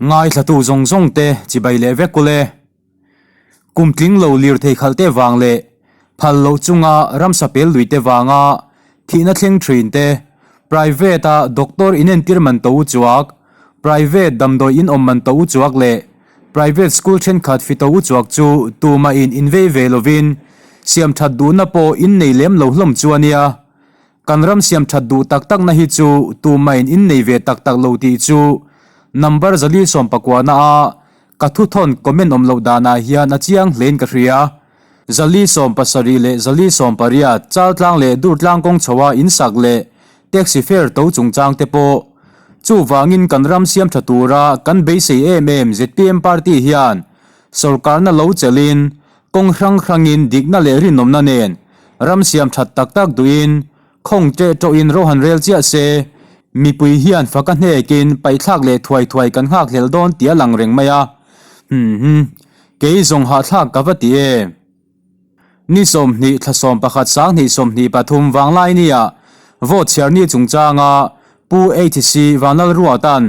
Ngaithlatu zawng zawng te chibai leh vek ule. Kum tling lo lirthei khalh te vang leh phal loh chunga ramsa pel lui te vanga thihna thleng thin te, private a doctor inentir man to u chuak, private damdawi in awm man to u chuak leh private school thenkhat fi to u chuak chu tumah in invei ve lovin siam that duhna pawh in nei lem lo hlawm chu a nia. Kan ram siam that duh tak takna hi chu tumah in innei ve tak tak lo tih chu number 419 na a Ka thuthawn comment awm loh danah hian a chiang hlein ka hria. 470 leh 480 Chaltlang leh Durtlang kawng chhoa insak leh taxi fare to chungchang te pawh. Chuvangin kan ram siam tha tura kan beisei em em zpm party hian sawrkarna lo chelhin kawng hrang hrangin dikna leh rinawmna nen ram siam that tak tak duhin Khawng teh tawhin ro han rel chiah se, mipui hian faka hnekin paihthlak leh thuai thuai kan nghakhlel dawn tih a lang reng mai a. Hmm hmm. Kei zawng hahthlak ka va ti em? Ni 20 thla 11 2023 vanglai nia vote chhiar ni chungchanga Pu HC Vanlalruata'n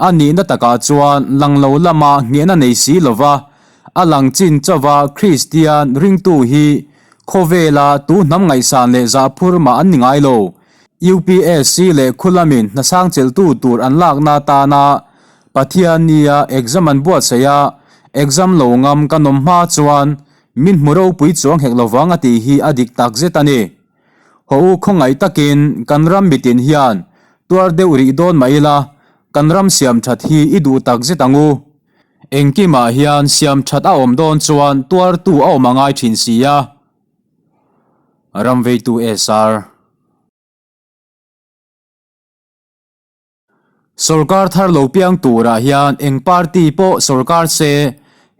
a nihna takah chuan lang lo lama nghehna nei si lova a lang chin chauva Kristian ringtu hi Khawvela tu hnam ngaihsan leh zahphur mah an ni ngai lo. UPSC leh khulamin hnasang chelhtu tur an lakna atana Pathian nia exam an buatsaih a, exam lo ngam kan awm hma chuan min hmu ropui chuang hek lovang a tih hi a dik takzet a ni. Haw u khawngaih takin kan ram mitin hian tuar deuh rih dawn mah ila kan ram siam that hi i duh takzet ang u. Engkimah hian siam that a awm dawn chuan tuartu a awm a ngai thin si a. Ramveitu SR. Sorkar thar lo piang turah hian eng party pawh sorkar se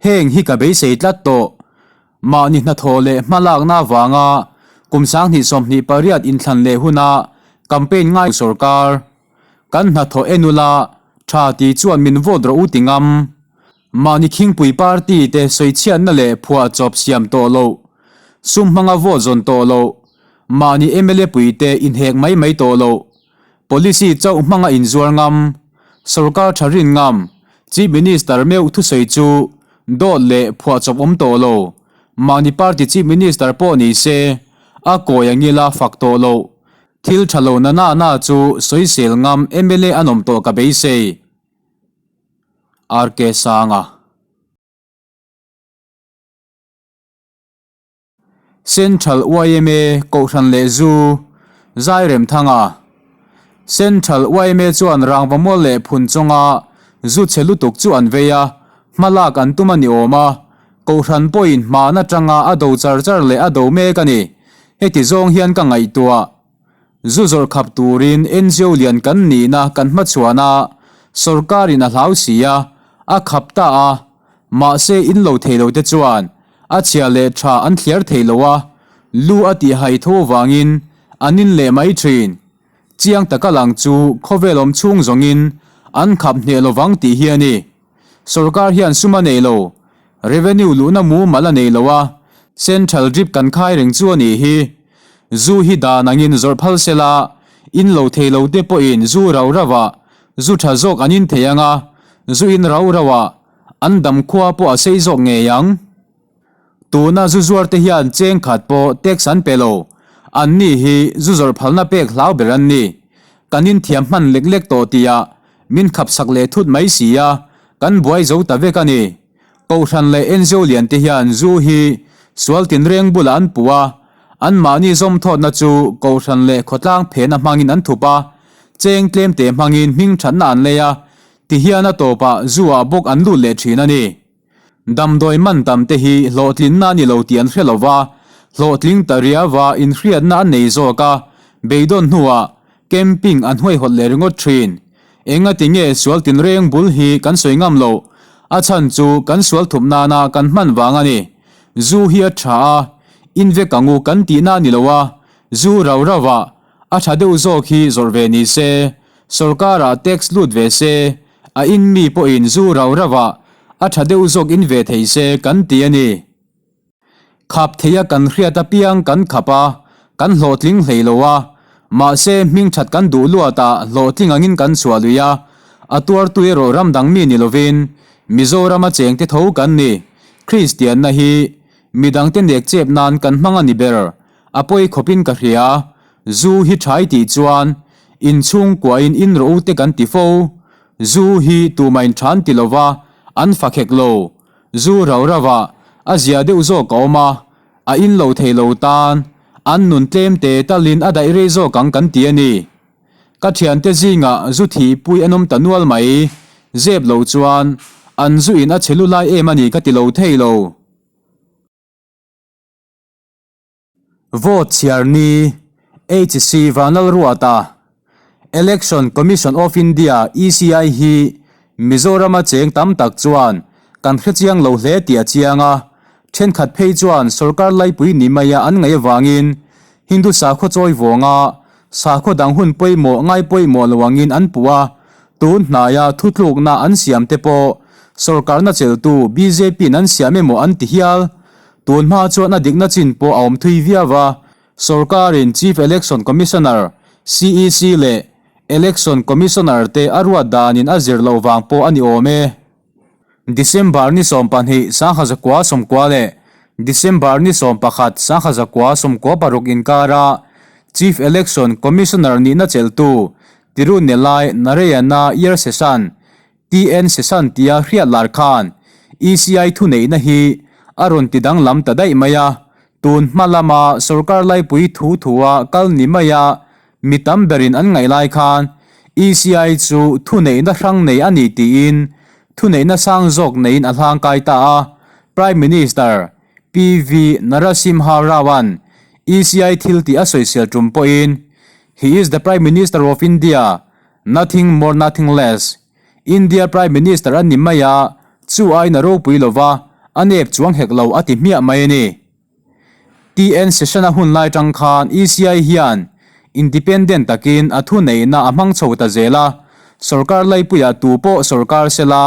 heng hi ka beisei tlat tawh. Mahni hnathawh leh hmalakna avanga kum 2028 inthlan leh huna campaign ngai sorkar. Kan hnathawh en ula, tha ti chuan min vote rawh u ti ngam. Mahni khingpui party te sawichhiatna leh phuahchawp siam tawh loh, sum hmanga vote zawn tawh loh, mahni mla pui te inhek mai mai tawh loh, policy chauh hmanga inzuar ngam, sorkar tha rin ngam, Chief Minister meuh thusawi chu dawt leh phuahchawp awm tawh lo, mahni party Chief Minister pawh ni se, a kawi angila fak tawh loh. Thil tha lo na na na chu sawisel ngam mla an awm tawh ka beisei. RK Sanga. Central yma Kohhran leh Zu, Zairemthanga. Central yma chuan rangvamual leh phun chawnga zu chhe lutuk chu an vei a, hmalak an tum a ni awm a, Kohhran pawhin hman atanga a do char char leh a do mek a ni. Heti zawng hian ka ngaihtuah. Zu zawrh khap turin NGO lian kan nihna kan hmachhuan a, sorkarin a hlau si a, a khap ta a. Mahse in lo thei lo te chuan a chhia leh tha an thliar thei lo a, lu a tih hai tho avangin an in leh mai thin. Chiang taka lang chu khawvel awm chhung zawngin an khap hneh lovang tih hi a ni. Sorkar hian sum a nei lo, revenue luhna mumal a nei lo a, central drip kan khai reng chu a nih hi. Zu hi dan angin zawrh phal sela, in lo thei lo te pawhin zu rau rau ah zu tha zawk an in thei ang a, zu in rau rau ah an dam khua pawh a sei zawk ngei ang. Tuna zu zuar te hian cheng khat pawh tax an pe lo, an ni hi zu zawrh phalna pek hlau ber an ni. Kan inthiam hman lek lek tawh tihah Min khapsak leh thut mai si a, kan buai zo ta vek a ni. Kohhran leh NGO lian te hian zu hi sual tinreng bulah an puh a, anmahni zawmthawtna chu kohhran leh khawtlang phena hmangin an thup a, cheng tlemte hmangin hmingthatna an lei a, tihian a tawpah zu ah bawk an lut leh thin a ni. Damdawi man tam te hi hlawhtlinna a ni lo tih an hre lo va, hlawhtling ta riauva inhriatna an nei zawk a, beidawn hnuah camping an huaihawt leh ringawt thin. Engati nge sual tinreng bul hi kan sawi ngam loh? A chhan chu kan sual thup nana kan hman vang a ni. Zu hi a tha a, in vek ang u kan tihna a ni lo a, zu rau rauah a tha deuh zawk hi zawrh ve ni se, sorkarah tax lut ve se, A in mi pawhin zu rau rauah a tha deuh zawk in ve thei se kan ti a ni. Khap theia kan hriat apiang kan khap a, kan hlawhtling hlei lo a, mahse hming that kan duh luatah hlawhtling angin kan chhuah lui a, A tuartu erawh ram dang mi ni lovin Mizorama chengte tho kan ni. Kristianna hi midangte nek chep nan kan hmang a ni ber. A pawi khawpin ka hria. Zu hi thai tih chuan inchhungkuain in rawh u te kan ti fo. Zu hi tumain than ti lova an fa khek lo. Zu rau rauah a zia deuh zawk a awm a, a in lo thei lo tan an nun tlem te talin a daih rei zawk ang kan ti a ni. Ka thiante zingah zu thihpui an awm ta nual mai, zep lo chuan an zu in a chhe lu lai em a ni ka ti lo thei lo. Vote chhiar ni, HC Vanlalruata, Election Commission of India, ECI, hi Mizorama cheng tam tak chuan kan hrechiang lo hle tih a chiang a, thenkhat phei chuan sorkar laipui ni maia an ngaih avangin Hindu sakhaw chawi vawnga sakhaw dang hun pawimawh ngai pawimawh lo angin an puh a, tun hnaia thutlukna an siam te pawh sorkarna cheltu BJP-in an siam emaw an ti hial. Tun hma chuan a dikna chin pawh a awm thui viau a, sorkarin Chief Election Commissioner, CEC, leh Election Commissioner te a ruat danin a zir loh vang pawh a ni awm e. December ni 12 1990 leh December ni 11 1996 inkara Chief Election Commissioner nihna chelhtu Tirunelai Narayana Iyer Seshan TN Seshan tia hriat lar khan ECI thuneihna hi a rawn ti danglam ta daih mai a, tun hma lama sorkar laipui thu thua kal ni maia mi tam berin an ngaih lai khan ECI chu thuneihna hrang nei a ni tiin thuneihna sang zawk neiin a hlangkai ta a, Prime Minister PV Narasimha Rao-a'n ECI thil tih a sawisel tum pawhin He is the Prime Minister of India, Nothing more nothing less. India Prime Minister a ni mai a, chu aiin a ropui lo va, a nep chuang hek lo a ti hmiah mai a ni. TN Session a hun lai tang khan ECI hian independent takin a thuneihna a hmang chho ta zel a, sorkar laipuiah tu pawh sorkar sela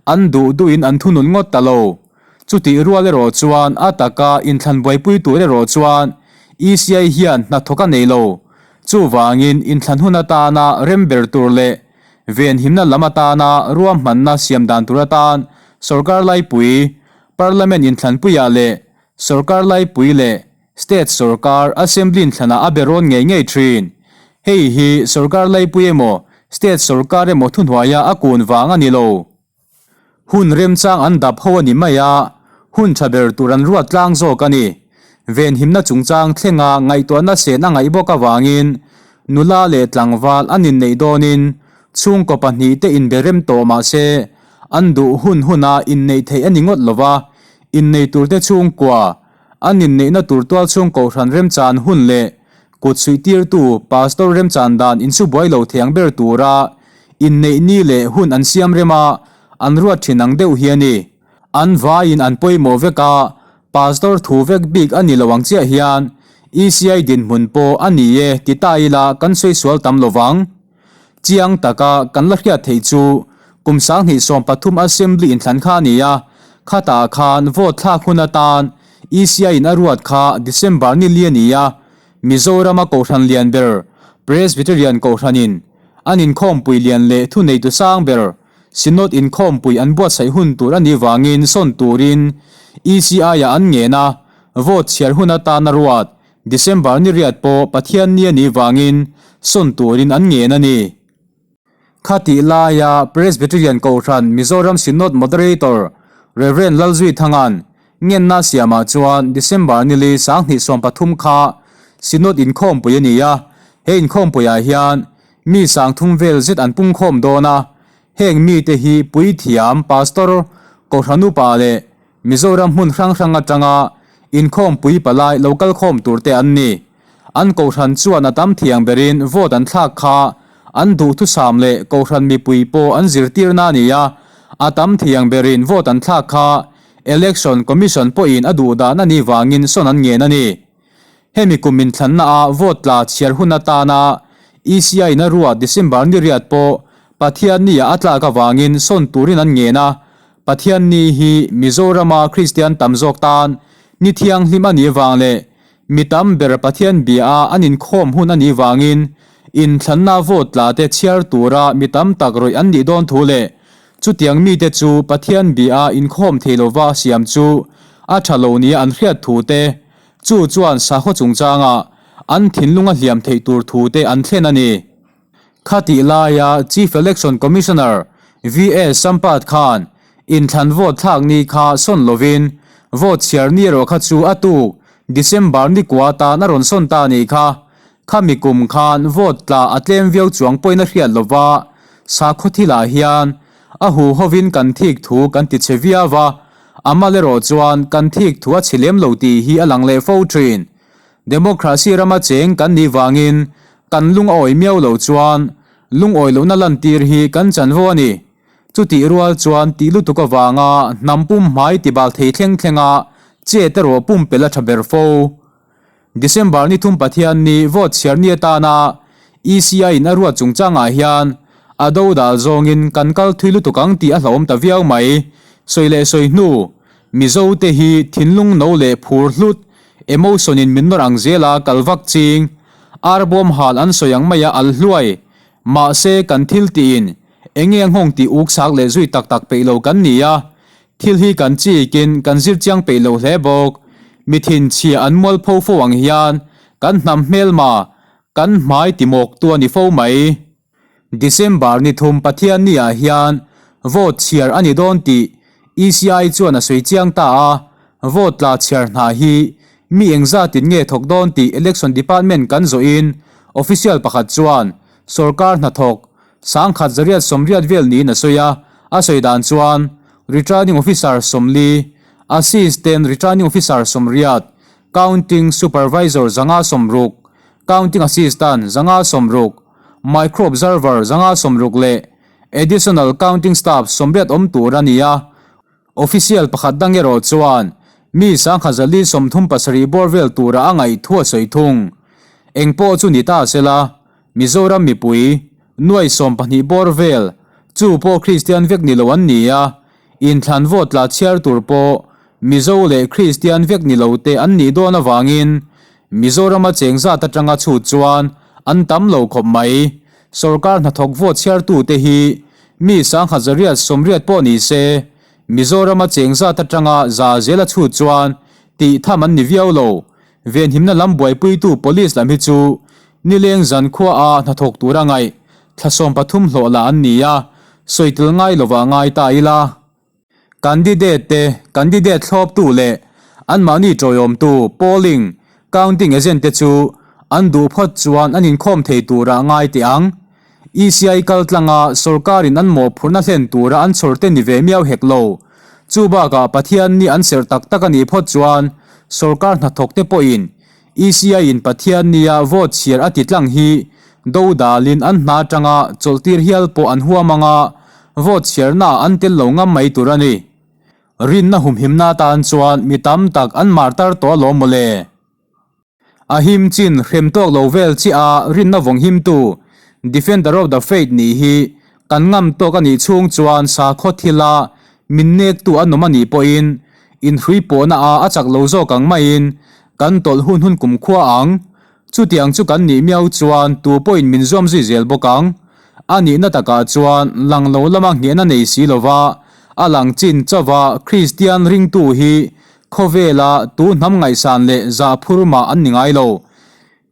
an duh duhin an thunun ngawt ta lo. Chutih rual erawh chuan a taka inthlan buaipui tur erawh chuan ECI hian hnathawk a nei lo. Chuvangin inthlan hun atana rem ber tur leh venhimna lam atana ruahmanna siam dan tur atan sorkar laipui, Parliament inthlanpuiah leh sorkar laipui leh State sorkar Assembly inthlanah a be rawn ngei ngei thin. Hei hi sorkar laipui emaw State sorkar emaw thuhnuaia a kun vang a ni lo. Hun remchang an dap ho a ni mai a, hun tha ber tur an ruat tlang zawk a ni. Venhimna chungchang thlenga ngaihtuahna sen a ngaih bawk avangin nula leh tlangval an inneih dawnin chhungkaw pahnihte inbe rem tawh mah se an duh hun huna inneih theih a ni ngawt lo va, innei turte chhungkua an inneihna tur tualchhung kohhran remchan hun leh kut suihtirtu pastor remchan dan insubuai lo thiang ber tura Inneih ni leh hun an siam rem a, an ruat thin ang deuh hi a ni. An vaiin an pawimawh vek a, Pastor thu vek bik a ni lo ang chiah hian ECI dinhmun pawh a ni e ti ta ila kan sawi sual tam lo vang. Chiang taka kan la hriat theih chu kum 2013 Assembly inthlan kha a ni a, khatah khan vote thlak hun atan ECI in a ruat kha December ni li a ni a, Mizorama Kohhran lian ber Presbyterian Kohhranin An inkhawmpui lian leh thuneitu sang ber Synod inkhawmpui an buatsaih hun tur a nih vangin sawn turin ECI-ah an ngen a, vote chhiar hun atana ruat December ni riat pawh Pathianni a nih vangin sawn turin an ngen a ni. Khatih laia Presbyterian Kohhran Mizoram Synod Moderator Rev. Lalzuithanga'n Ngenna siamah chuan December nili 2013 kha Synod inkhawmpui a ni a, he inkhawmpuiah hian mi 3000 vel zet an pungkhawm dawn a, heng mite hi puithiam, pastor, Kohhran upa leh Mizoram hmun hrang hrang atanga inkhawmpui palai lo kalkhawm turte an ni. An Kohhran chuan a tam thiang berin vote an thlak kha an duhthusam leh Kohhran mipui pawh an zirtirna a ni a, a tam thiang berin vote an thlak kha Election Commission pawhin a duh dan a nih vangin sawn an ngen a ni. Hemi kum inthlanna ah vote tla chhiar hun atana ECI in a ruat December ni riat pawh Pathianni ah a tlak avangin sawn turin an ngen a, Pathianni hi Mizorama Kristian tam zawk tan ni thianghlim a nih vang leh Mi tam ber Pathian bia a an inkhawm hun a nih vangin Inthlanna vote tla te chhiar tura mi tam tak rawih an nih dawn thu leh chutiang mite chu Pathian bia inkhawm thei lova siam chu a tha lo nia an hriat thu te, chu chuan sakhaw chungchanga an thinlung a hliam theih tur thu te an thlen a ni. Khatih laia Chief Election Commissioner VS Sampath khan inthlan vote thlak ni kha sawn lovin vote chhiar ni erawh kha chu a tuk December ni kua tan a rawn sawn ta a nih kha. Khami kum khan vote tla a tlem viau chuang pawhin a hriat lova, sakhaw thilah hian a hu hovin kan thik thu kan ti chhe viau a, a mal erawh chuan kan thik thu a chhe lem lo tih hi a lang leh fo thin. Democracy rama cheng kan nih vangin kan lung a awi miau lo chuan lungawi lohna lantir hi kan chanvo a ni. Chutih rual chuan tih lutuk avanga hnam pum hmai tibal thei thleng thlenga chet erawh pumpelh a tha ber fo. December ni thum Pathian ni vote chhiar ni atana ECI in a ruat chungchangah hian a dodal zawngin kan kal thui lutuk ang tih a hlauhawm ta viau mai. Sawi leh sawi hnu, Mizo te hi thinlung no leh phur hlut, emotion in min nawr ang zela kal vak ching, arbawm hal an sawi ang maia al hluai, mahse kan thil tiin enge a nghawng tih uk sak leh zui tak tak peih lo kan ni a, Thil hi kan chikin kan zir chiang peih lo hle bawk. Mi thinchhia an mualpho fo ang hian kan hnam hmelma kan hmai timawktu a ni fo mai. December ni thum Pathianni ah hian vote chhiar a ni dawn tih ECI chuan a sawi chiang ta a, vote tla chhiar hna hi mi engzatin nge thawk dawn tih Election Department kan zawhin official pakhat chuan sawrkar hnathawk Sangkhat zariat sawmriat vel niin a sawi a, a sawi dan chuan Returning Officer sawmli, Assistant Returning Officer sawmriat, Counting Supervisor zanga sawmruk, Counting Assistant zanga sawmruk, Micro Observer zanga sawmruk leh Additional Counting Staff sawmriat awm tur a ni a. Official pakhat dang erawh chuan mi sangkhat zali 37 bawr vel tura a ngaih thu a sawi thung. Eng pawh chu ni ta sela, Mizoram mipui, nuai 12 bawr vel, chu pawh Kristian vek ni lo an ni a, inthlan vote tla chhiar tur pawh Mizo leh Kristian vek ni lo te an nih dawn avangin Mizorama cheng zat atanga chhut chuan an tam lo khawp mai. Sorkar hnathawk vote chhiartute hi mi sangkhat zariat sawmriat pawh ni se, Mizorama cheng zat atanga za zela chhut chuan tih tham an ni viau lo. Venhimna lam buaipuitu Police lam hi chu nileng zan khuaa hnathawk tura ngaih thla 13 hlawh lah an ni a, sawi tel ngai lovah ngai ta ila. Candidate te, candidate thlawptu leh anmahni tawiawmtu polling, counting agent te chu an duh phawt chuan an inkhawm thei turah ngai teh ang. ECI kaltlanga sorkarin an mawhphurhna hlen tura an chhawr te ni ve miau hek lo. Chu bakah Pathianni an serh tak tak a nih phawt chuan sorkar hnathawk te pawhin ECI in Pathiannia vote chhiar a ti tlang hi dodalin an hna atanga chawlhtir hial pawh an huam anga vote chhiarnaah an tel lo ngam mai tur a ni. Rinna humhimna atan chuan mi tam tak an martar tawh alawm mawle. A him chin hrem tawk lo vel chiah a rinna vawng himtu Defender of the Faith nih hi kan ngam tawk a nih chhung chuan sakhaw thila min nektu an awm a nih pawhin inhrui pawhna a a chak lo zawk ang maiin kan tawlh hun hun kumkhua ang. Chutiang chu kan nih miau chuan tu pawhin min zuam zui zel bawk ang. A nihna takah chuan lang lo lama nghehna nei si lova a lang chin chauva Kristian ringtu hi Khawvela tu hnam ngaihsan leh zah phur mah an ni ngai lo.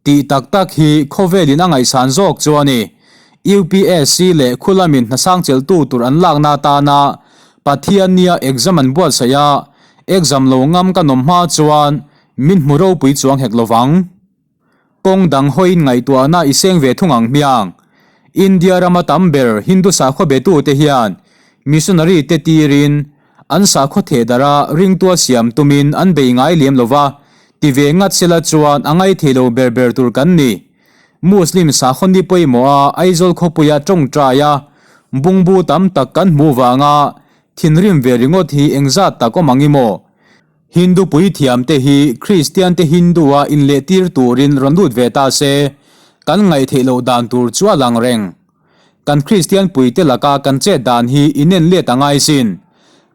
Tih tak tak hi khawvelin a ngaihsan zawk chu a ni. UPSC leh khulamin hnasang chelhtu tur an lakna atana Pathiannia exam an buatsaih a, exam lo ngam ka nawm hma chuan min hmu ropui chuang hek lovang. Kawng dang hawiin ngaihtuahna i seng ve thung ang hmiang. India rama tam ber Hindu sakhaw betute hian missionary te tirin an sakhaw thehdarh a ringtua siam tumin an bei ngai lem lo va, ti ve ngat sela chuan a ngaithei lo ber ber tur kan ni. Muslim sakhaw ni pawimawh a Aizawl khawpuia tawngtai a bungbu tam tak kan hmuh vanga thinrim ve ringawt hi engzat tak awm ang i maw? Hindu puithiam te hi Kristian te Hindu a inlehtir turin rawn lut ve ta se, kan ngaihtheih loh dan tur chu a lang reng. Kan Kristian puite laka kan chet dan hi inen let a ngai sin.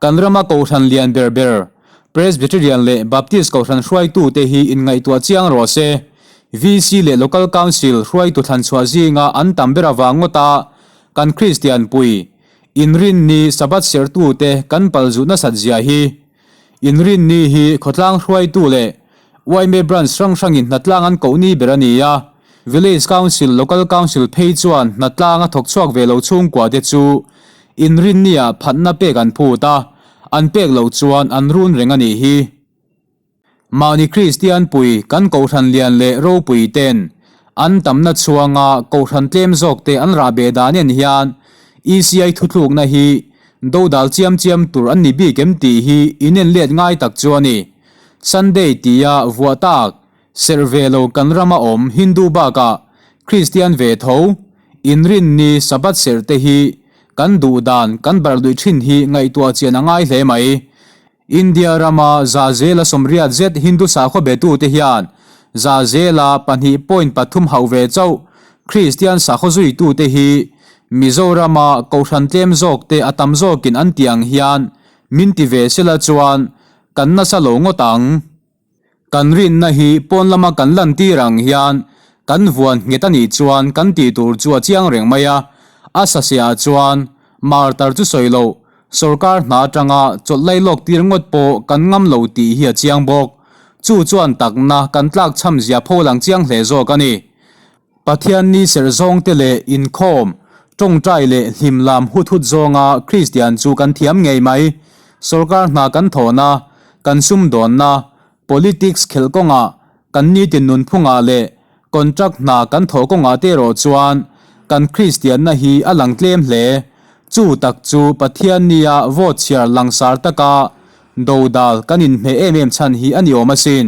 Kan rama kohhran lian ber ber, Presbyterian leh Baptist kohhran hruaitute hi inngaihtuah chiang rawh se. VC leh Local Council hruaitu thlanchhuah zinga an tam ber avang ngawta kan Kristian pui Inrinni Sabbath serhtute kan palzut nasat zia hi. Inrinni hi khawtlang hruaitu leh yma branch hrang hrangin hnatlang an koh ni ber a ni a, Village Council, Local Council phei chuan hnatlang a thawk chhuak ve lo chhungkua te chu Inrinni-ah phatna pek an phut a, an pek loh chuan an run reng a nih hi. Mahni Kristian pui kan Kohhran lian leh ropui ten an tamna chhuanga Kohhran tlem zawk te an rah beh dan en hian ECI thutlukna hi dodal chiam chiam tur an ni bik em tih hi inen let ngai tak chu a ni. Sunday tia vuah tak serh ve lo kan rama awm Hindu bakah Kristian ve tho Inrinni Sabbath serh te hi kan duh dan kan barh luih thin hi ngaihtuah chian a ngai hle mai. India rama Zazela 80 zet Hindu sakhaw betute hian Zazela 2.3 hauh ve chauh Kristian sakhaw zuitute hi Mizorama Kohhran tlem zawkte a tam zawkin an tih ang hian min ti ve sela chuan kan nasa lo ngawt ang. Kan rinna hi pawn lama kan lantir ang hian kan vuan nghet a nih chuan kan tih tur chu a chiang reng mai a, a sasehah chuan martar chu sawi loh, sorkar hna atanga chawlh lai lawk tir ngawt pawh kan ngam lo tih hi a chiang bawk. Chu chuan takna kan tlak chham zia pho lang chiang hle zawk a ni. Pathianni serh zawngte leh inkhawm, tawngtai leh hlim lam hut hut zawnga Kristian chu kan thiam ngei mai. Sorkar hna kan thawhna, kan sumdawnna, politics khelh kawngah, kan nitin nunphungah leh contract hna kan thawh kawngah te erawh chuan kan Kristianna hi a lang tlem hle. Chu tak chu Pathiannia vote chhiar langsar taka dodal kan inhmeh em em chhan hi a ni awm asin.